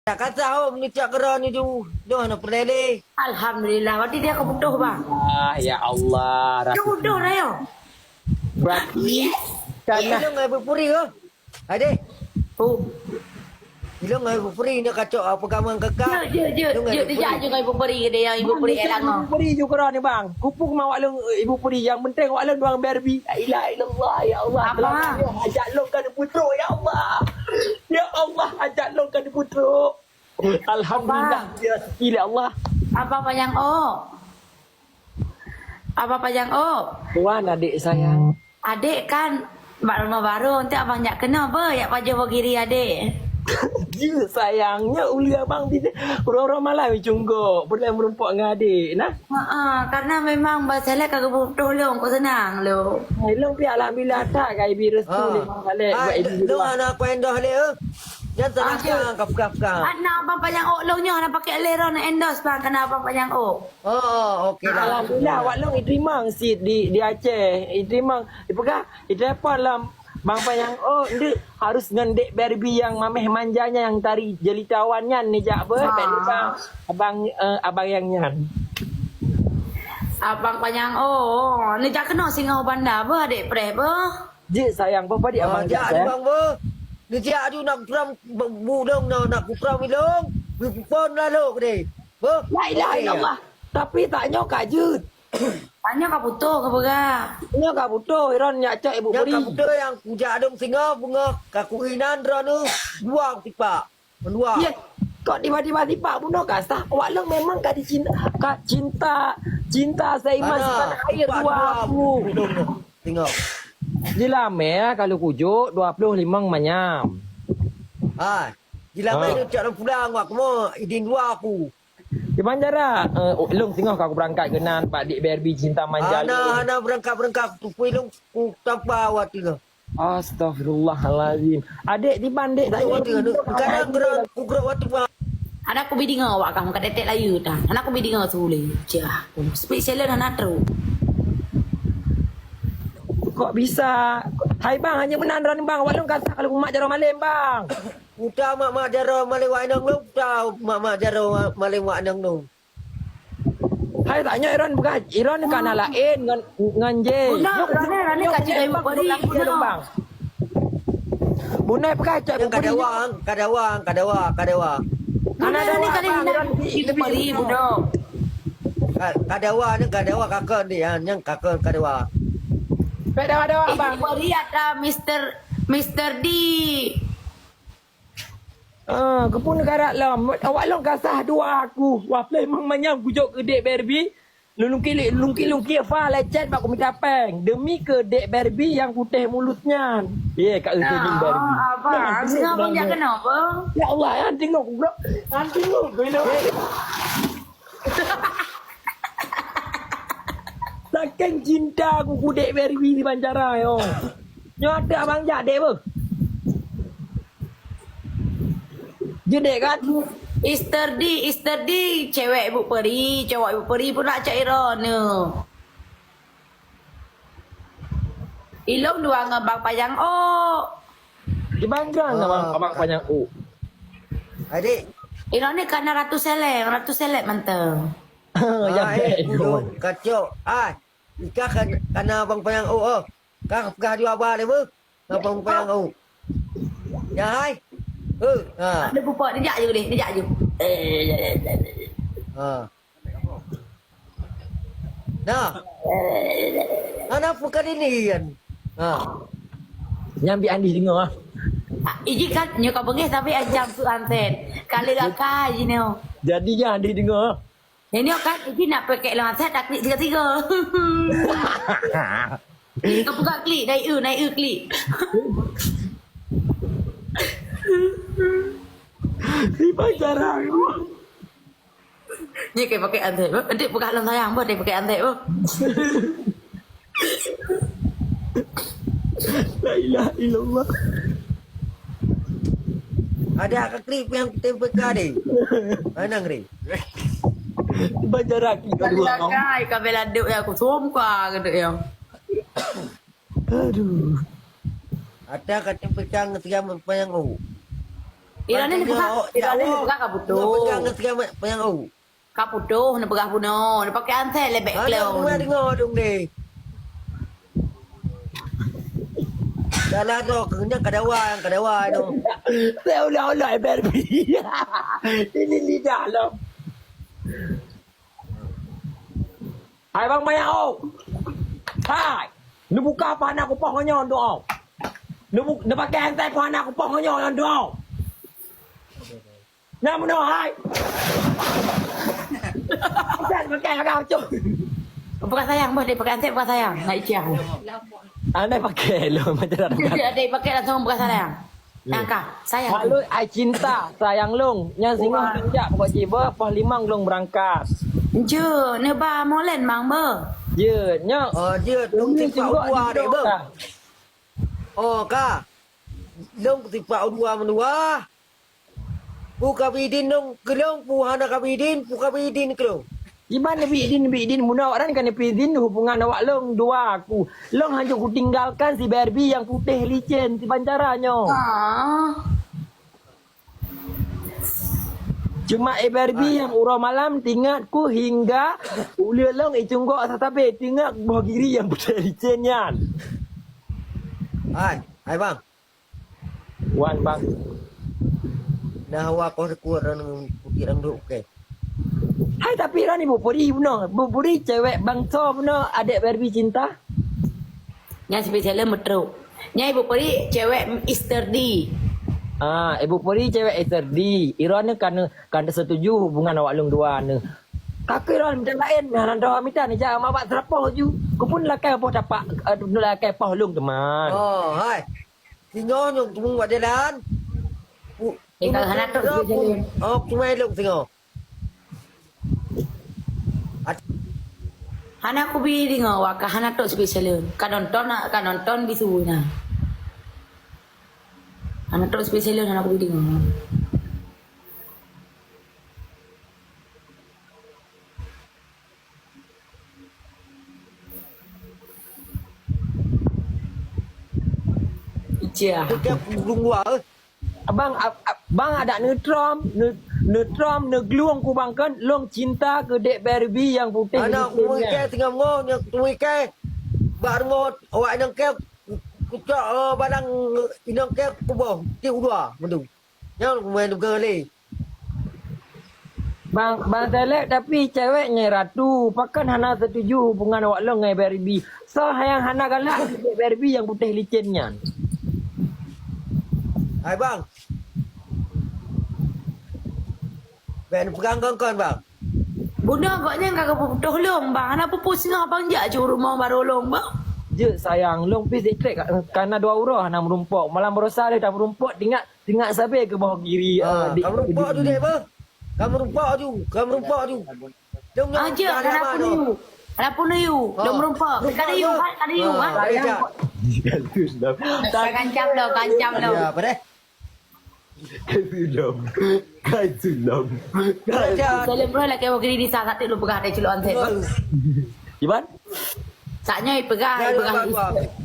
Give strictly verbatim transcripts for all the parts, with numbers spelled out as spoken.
Tak kata ho meucak keudroe nyoe, nyoe hana peureulée lé. Alhamdulillah, berarti dia kebutuh, bang. Ah, ya Allah, Dia kebutuh dah, yo. Berarti Tanah. Ilong ngai bukuri ke? Adek. Oh. Ilong ngai bukuri ni kacok apa kawan kakak. Jeuet, jeuet, jeuet. Ilong ngai Jeuet, bukuri. Jeuet, jeuet, ngai bukuri ke dia, ibu peri Bukan elang. Ibu peri juga ni, bang. Kupuk mawak long ibu peri. Yang penting wak long doang Barbie. La ilaha illallah, ya Allah. Apa? Tolong kami, ajak long kan putruk, ya Allah. Ya Allah, ajak long kan putruk. Alhamdulillah, Apa? Ya rezeki, ya Allah. Apa panjang oh? Apa panjang oh? Tuan adik sayang. Adek kan bak rumah baru, nanti abang jak kena apa? Jak pajoh bogiri adek. Dia sayangnya uli abang di orang-orang malam cunggok. Pernah merumpok dengan adik nah. Ha, karena memang basalek kagak butuh long, kok senang lo. Hai long pi alhamdulillah tak kai bi restu Ah. Lima kali Ah, buat ibu long dua. Anak aku endah le. Jangan Ah, terangkan kap-kap-kap. Anak abang panjang ok long nyoh, nak pakai le ron endos bang, kena abang panjang ok. Oh, okey lah. Alhamdulillah, wak long iterima si di di Aceh. Iterima, dipeugah, itelepon lah. Bang Payang, oh, ndeuk harus ngon dek Barbie yang mameh manjanya yang tari jelita wan nyan ni jak beuh, Ah. Bang. Abang, eh, abang yang nyan. Abang Payang, oh, ni jak kena singoh banda beuh, adek preh beuh. Jeuet sayang, bapa di Ah, abang jak jak, sayang. Abang beuh. Ni jak aju nak kuram bu-, budong na nak kuram ilong. Bipon lalu gede. Beuh. La ilaha Okey. Illallah. Tapi tak nyoe ka jeuet. Tanyoe ka putôh ka peugah. Nyoe ka putôh, Iron nyak cok ibu Nyoe ka peri. Putôh nyang kujak dong singoh beungoh ka kuinan droeneuh dua tipak. Dua. Ye, kok tiba-tiba tipak bunoe ka sah? Awak lôn memang ka dicinta, ka cinta, cinta seiman Mana? Setanah air Tipak dua dua aku. Putôh singoh. Di lamé kalau kujok dua puluh limong manyam. Ha, di lamé Ha. Dia cak pulang wak kemo idin dua aku. Di Banjara, eh, lôn singoh ka kubeurangkat keunan bak Dik Barbie cinta manja Hana, lôn. Hana beurangkat-beurangkat, kutupui lôn, kutampa awak tiga. Astagfirullahalazim. Adek di bandek Kugrok saya waktu tu, kadang kugrok, kugrok waktu, Pak. Hana kubi deungoe awak kamoe ka detek layeue tan. Hana kubi deungoe su lé. Cah, speak silent hana trok. Kok bisa? Hai bang, hanya meunan ran bang. Awak lôn kata kalau mak jaroe malem bang. Uta mak-mak jaroe malem wak inong lôn, uta mak-mak jaroe malem wak inong lôn. Hai, tanyoe Iron peugah, Iron ka na laén ngon, ngon Jay. Beuna, Nyoe, Iron ni, Iron ni nyoe ka cidai nyoe bukon bang, lagi, Iron bang. Beuna peugah cak Nyang buburi. Kadawa, kadawa, kadawa, kadawa. Beuna, Iron ni, abang, kali Iron ni, di, di, di, beri, di, beuna. Ka-, kadawa ni, kadawa kakon dia, nyang kakon kadawa. Pek dawa-dawa, Eh, abang. Beri ada Mister, Mister D. Ah, keupeue neukarat lom. Awak lôn ka sah dua aku. Wah, pleh mang manyang kujok keu dek Barbie. Lungki, lungki, lungki fa lecet bak kumita peng. Demi keu dek Barbie yang putih mulut nyan. Ye, Kak Uti bin Barbie. Ah, abang, Jangan singoh abang jak kenapa? Ya Allah, ya, tengok, bro. Tengok, bro. Saking cinta aku keu dek Barbie di Banjara, yo. Nyoe ada abang jak dek, beuh. Jedek kan? Mister D, Mister D, cewek Ibu Peri, cowok Ibu Peri pun nak cak Iron ni. Ilong dua ngon Bang Payang, oh. Di Banjara Ah, abang, abang ka- Payang, oh. Adik. Iron ni kana ratu seleb, ratu seleb mantong. Ah, Jangan eh, dek, duduk, kacok. Ah, ika kan, kana Bang Payang, oh, oh. Ka peugah dua ba lé, beuh. Ka Bang Payang, oh. Ya, hai. Eh, ha. Dia pupuk, dia jak je deh, dia jak je. Ha. Nah. Ana peugah ini kan. Ha. Nyang bi Andi deungoe, ah. Iji kan, nyoe ka beungéh tapi ajam su anten. Kali gak kai nyoe. Jadi nyan Andi deungoe, ah. Nyoe kan, iji nak pakai lewat set, tak klik tiga-tiga. Kau buka klik, naik e, naik e klik. Di Banjara. Ni kai pakai antek, beuh. Nanti peugah lom sayang, beuh, dia pakai antek, beuh. La ilaha illallah. Ada kat klip yang kita buka ni. Mana ngeri? Banjara kita dua orang. Kai, kau bela duk ya, aku sumpah kata ya. Aduh. Ada kata pecang tiga payang oh. Iran ni neupeugah, Iran ni neupeugah ka putôh. Neupeugah ngon sigamet panyang u. Ka putôh, neupeugah bunoe, neupakai handset lé bèk klong. Aneuk muda deungö dong deh. Dalam tu, kena kadawa, kadawa tu. Saya ulah-ulah Barbie. Ini lidah lah. Hai bang Mayao. Hai. Neubuka apa hana kupoh ngon nyoe doa. Neubu-, neupakai handset apa hana kupoh ngon nyoe doa. Nyang meunoe hai. Handset pakai agak cok. Bukan sayang, boh, dia pakai handset bukan sayang. Nak iciah. Andai pakai lo macam mana? Dia ada pakai langsung bukan sayang. Nyang ka, sayang. Halo, ai cinta, sayang lôn. Nyang singoh jak pokok jiba, poh limong lôn berangkat. Jeuet, neuba molen mang beuh. Jeuet, nyoe. Oh, jeuet. Lôn tipak dua deh, beuh. Oh, ka. Lôn tipak dua meudua. Pu kabi idin lôn keu lôn, pu hana kabi idin, pu kabi idin keu lôn. Iban neubi idin, neubi idin, meunoe awak nyan ka neubi idin hubungan awak lôn dua aku. Lôn hanjeuet kutinggalkan si Barbie nyang putéh licén siban cara nyoe. Ah. Cuma, eh, Barbie nyang uroe malam teuingat ku hingga uleue lôn icunggok sasabe teuingat boh giri nyang putéh licén nyan. Hai, hai bang. Wan bang. Nah, awak kau sekuat orang bukit orang duk ke. Hai, tapi Rani bupuri bunoe, bupuri cewek bangso bunoe, adek Barbie cinta. Nyang spesial le metruk. Nyang ibu peri cewek Easter D. Ah, ibu peri cewek Easter D. Iron ni kan kan setuju hubungan awak lôn dua ni. Kakek Iron minta lain, nah nanti mita ni jangan mawak serapoh ju. Ku pun lakai poh tapak, eh, lakai poh lung teman. Oh, hai. Singoh nyong temu wak jalan. Ku, eh, kalau hana tu, ku, jalan. Oh, cuma elok singoh. Hana kubi deungoe awak ka hana trok sibit saleuem. Ka nonton, ka nonton bisu na. Hana trok sibit saleuem, hana kubi deungoe. Ica. Tiga puluh dua. Abang, ab-, ab-, bang adak neutrom, ne-, neutrom, neuglueng ku bang kan, lôn cinta keu dek Barbie nyang putéh. Anak kumu ikai singoh-ngoh, nyang kumu ikai bak rumoh, awak inong keu kucok, eh, balang inong keu kuboh, ti ulua, meudu. Nyang kumu duga lé. Bang, Bang Seleb, tapi cewek ngai ratu, pakon hana setuju hubungan awak lôn ngai Barbie? Soe nyang hana galak dek Barbie nyang putéh licén nyan? Hai bang. Ben pegang kongkon bang. Bunoe gobnyan ka geuputôh lôn bang, hana peue-peue singoh bang jak cue rumoh barô lôn bang. Jeuet sayang, lôn pih sikrek ka-, kana dua uroe hana meurumpok. Malam baroesa lé tameurumpok, tingat Singat sabe keu boh giri, ah, eh, dik, kamu rumpok dik. Tu dek beuh. Kamu rumpok tu, kamu rumpok tu. Dong nyang aja, kenapa tu? Kenapa tu? Dong rumpok. Rumpok tu. Kada yu, kada yu, ah, kada yu. Kancam lo, kancam lo. Ya, apa deh? Kancam lo. Kancam lo. Salam bro, lagi wakil di saat tu lu pegang ada celok antet. Iban? Saknya pegang, pegang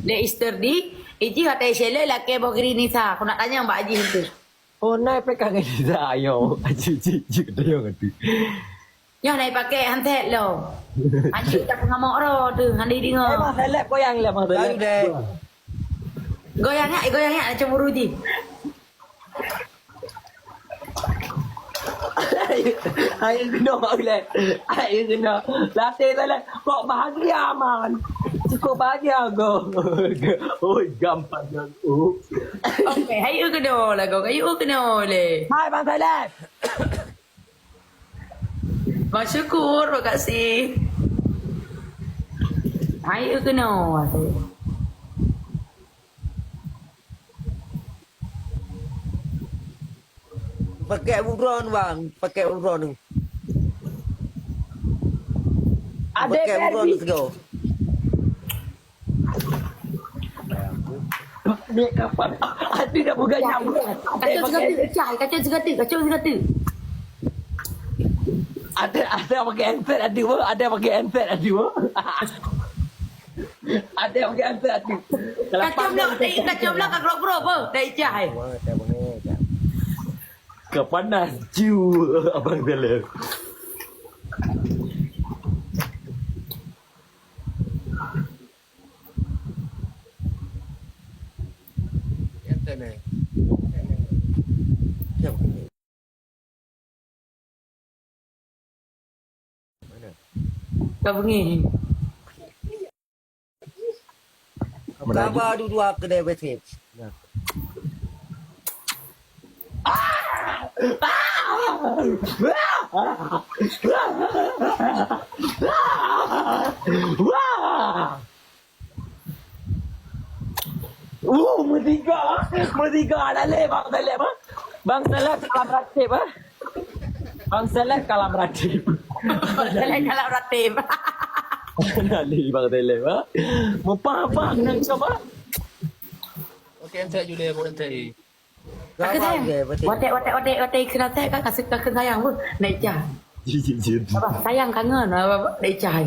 le Easter di, iji kata selek laki boh giri Nisa. Aku nak tanya Mbak Haji tu. Oh, nai pekang Nisa ayo. Aji, ji, ji, kata yang tu. Nyoh nai pakai handset lo. Aji tak pengamok ro tu, handi dengar. Eh, Bang Seleb goyang lah, Bang Seleb. Goyang ya, goyang ya, cemburu ji. Ayo kena, Mak Ulek. Ayo kena. Latih sana. Kok bahagia, Man? Cukup bahagia, go. Oi, gampang, go. Okey, ayo kena lah, go. Ayo kena le. Hai, Bang Saleh. Masyukur, makasih. Ayo kena. Pakai buron, bang. Pakai buron. Ada pakai buron, let's go. Ni kapal. Ada dah bukan nyambung. Kacau segati, kacau, kacau segati, kacau segati. Ada, ada pakai handset ada, bang. Ada pakai handset ada, bang. Ada yang pakai hantar tu. Kacau belah, kacau belah kat grok-grok apa? Tak icah, eh. Wah, tak boleh, tak. Panas, cu, abang dalam. Mana? Ka beungéh. Kaba dua-dua keudéh besét. Uh, meusigoe, meusigoe, ada lé Bang Saleh, bah. Bang Saleh kalam ratib, bah. Bang Saleh kalam ratib. Bang Saleh kalam ratib. Ada lé Bang Saleh, bah. Mupah-pah nang coba. Okey, entek Julia, aku entek. Aku sayang. Watèe, watèe, watèe, watèe kena teh kan kasih, kasih sayang pun. Naik cah. Jin, jin, jin. Apa? Sayang kangen. Apa, apa? Naik cah.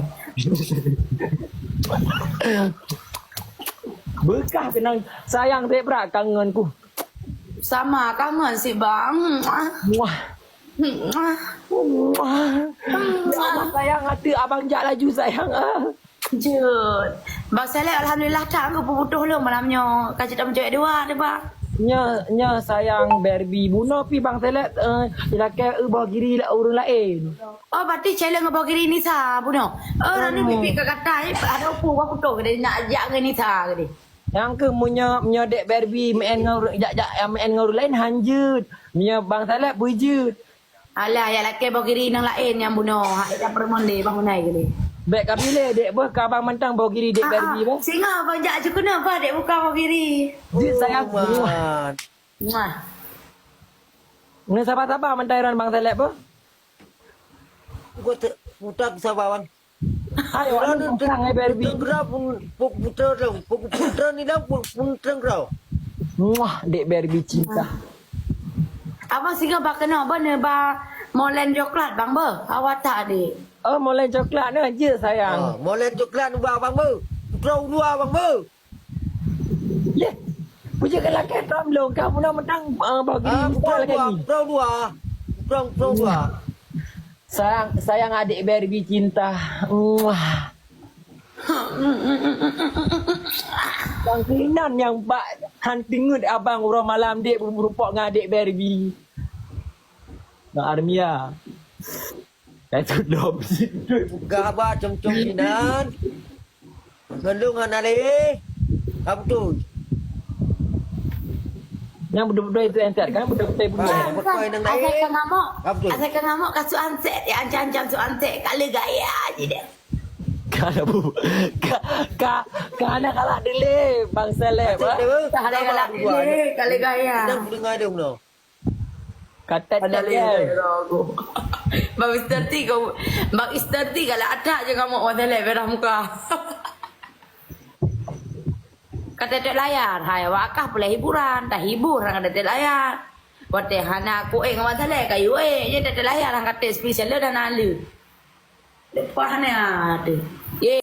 Beukah keunong sayang teuh brat kangen ku. Sama kangen si bang. Muah. Muah. Muah. Muah. Sayang hati abang jak laju sayang ah. Jeuet. Bang Seleb, alhamdulillah that geupeubutoh lom malam nyoe. Ka cit meujaweueb dua teuh, Bang. Nya, nya sayang Barbie bunoe pi Bang Seleb, eh, ilakée eu boh giri la ureueng laén. Oh, berarti challenge ngon boh giri Nisa bunoe. Oh, rani pipi ka gatai, ada upu gua putôh gede nak jak ngon Nisa gede. Nyang keuh meunyoe, meunyoe dek Barbie meu'en ngon ureueng, jak, jak, meu'en ngon ureueng laén han jeuet. Meunyoe Bang Seleb bui jeuet. Alah, ya lakée boh giri nyang laén nyang bunoe. Hak ida peureumeun lé, bang Unai geude. Bèk ka pilih, dek beuh ka bang mantong boh giri dek Barbie bah. Singoh bang jak jukeunoe bah dek buka boh giri. Jeuet sayang. Muah. Muah. Ngon saba-saba mantong ran bang Seleb bah. Gua te-, putak saba wan. Hai, awak ni pasang, hai, Barbie. Putra, pun-, pu-, putra dong, pu-, putra ni dong, pu-, putra dong. Muah, dek Barbie cinta. Abang singoh bak keunoe, bang, neuba molen coklat, bang, beuh. Awak tak, dek? Oh, molen coklat ni, jeuet sayang. Ah, molen coklat neuba, bang, beuh. Putra ulua, bang, beuh. Yeh. Bujur ke lakée tom lôn, ka bunoe mantong, ah, boh giri. Ah, putra ulua, putra ulua. Putra, putra ulua. Sayang, sayang adik Barbie cinta. Muah. Bang Kelinan nyang bak han teungeut abang uroe malam dek beureumpok ngon adik Barbie. Bang Armia. Ka tudom. Gah ba com-com inan. Ngon lôn hana lé. Ka beutôi. Nyang beutôi-beutôi itu entat kan, beutôi-beutôi bunoe. Ba, beutôi nang laén. Asai ka ngamok. Ka beutôi. Asai ka ngamok, ka su ansek, ya ancam-ancam su ansek, ka lé gaya je deh. Ka, ka, ka, ka hana kalah dilé, Bang Seleb, ah. Ka hana kalah dilé, ka lé gaya. Dah dengar dia bunoe. Katet-tet dia. Bang Mister T kau, Bang Mister T galak atak je ngamok Bang Seleb merah muka. Katet-tet layar, hai, awak kah pulai hiburan, dah hibur hana katet-tet layar. Watèe hana aku ék ngon Bang Seleb, kayu ék je katet-tet layar, hana katet spesial le dan ale. Lepas ni ada.